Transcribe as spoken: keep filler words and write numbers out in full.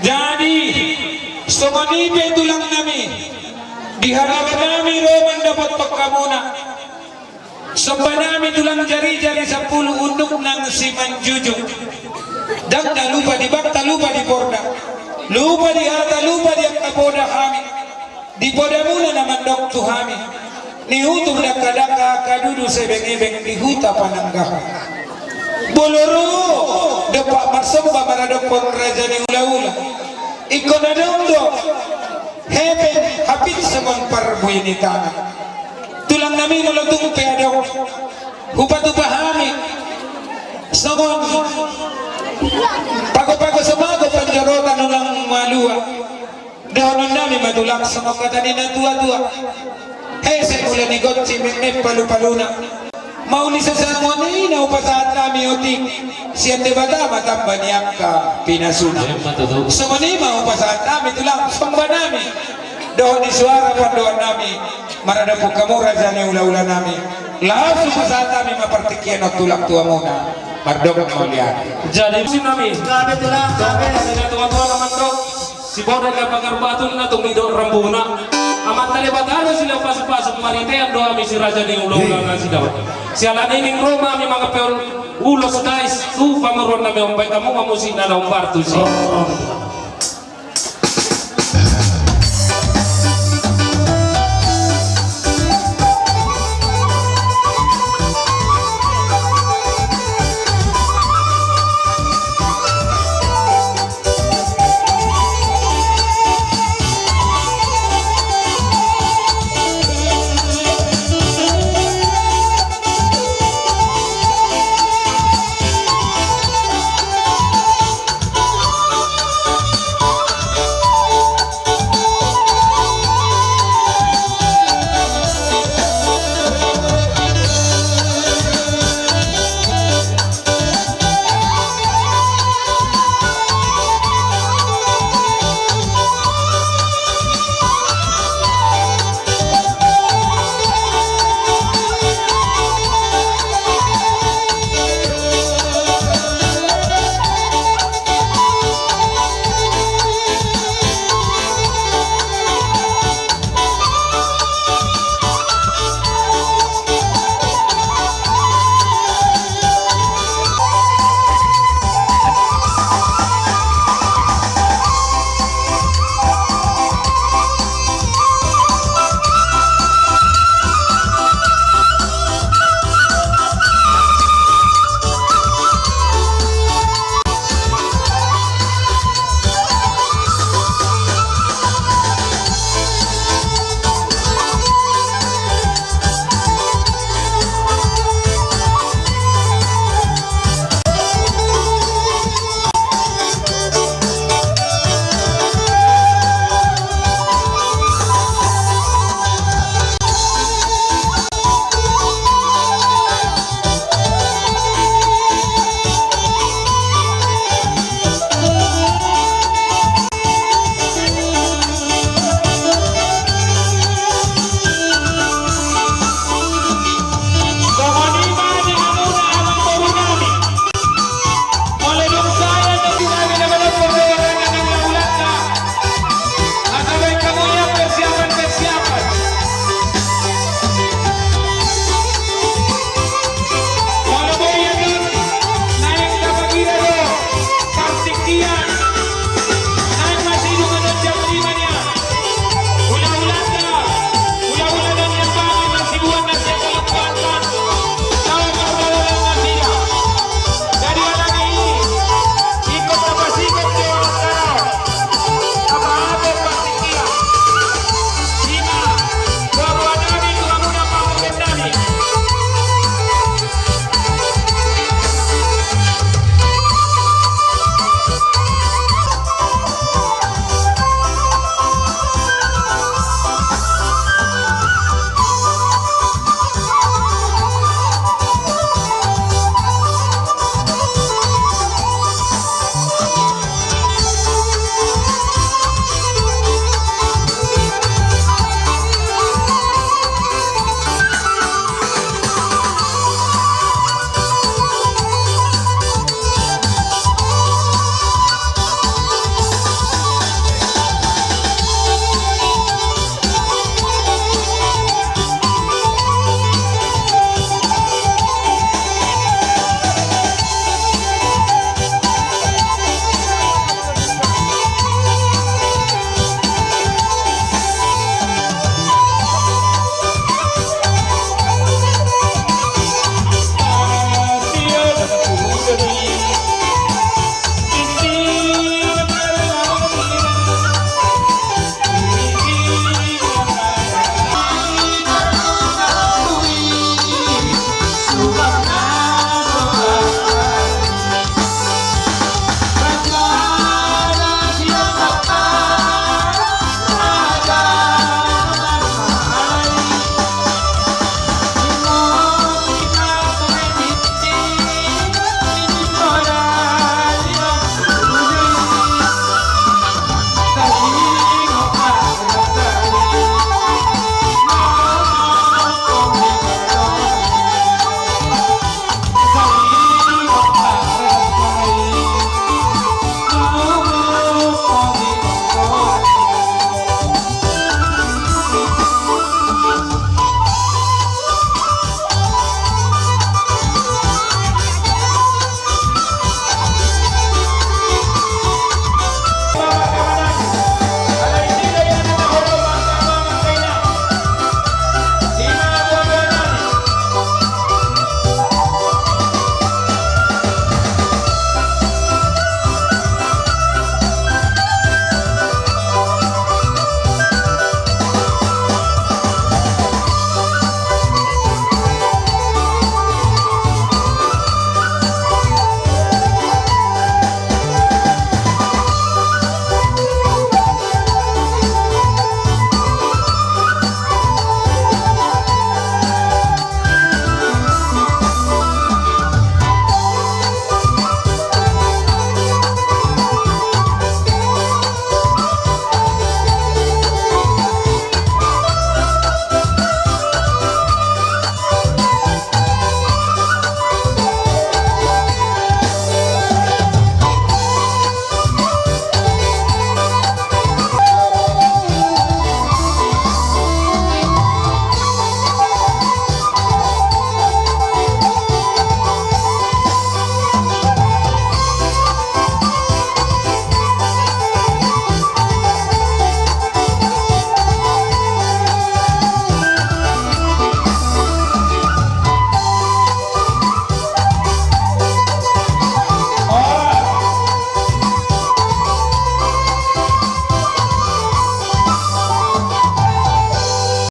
Jadi songon i pe tulang nami, di harapan nami ro mandapothon hamuna. Somba nami tulang jarijari sampulu unduk nang simanjujung. Ndang na lupa di bakta, lupa di porda, lupa di hata, lupa di angka poda hami. Di podamuna na mandok tu hami, niutur dakdanak angka dudu sebeng-ebeng di huta Pananggahan. Molo ro dompak marsomba maradophon raja ni hula-hula, ingkon adong do hepeng hapit songon parbue ni tangan. Tulang nami, molo tung pe adong, hupatupa hami songon pago-pago, somago panjorotan ulang malua. Dohonon nami ma tulang songon hata ni na tua-tua: Hesek mula ni gonsi, metmet palu-paluna. Mauli so songon i na hupasahat hami otik, sian Debata ma tamba ni angka pinasuna. Emma tutu. Songon i ma hupasahat hami tulang, somba nami dohot ni suara pandohan nami maradophon hamu raja ni hula-hula nami. Laos hupasahat hami ma partingkian on tulang tu hamuna. Mardongan ma uli. Jadi musim nami. Gabe tulang, gabe. Tua-tua na mandok: Siboda na pagar batu, na tung didok rambuna. Amanta Debata do silehon pasu-pasu, marhitean do hami si raja ni hula-hula na sidok. Siala ni i ro ma hami mangampehon ulos dais tu pamoruon nami on, baen hamu ma musik na naung partusi.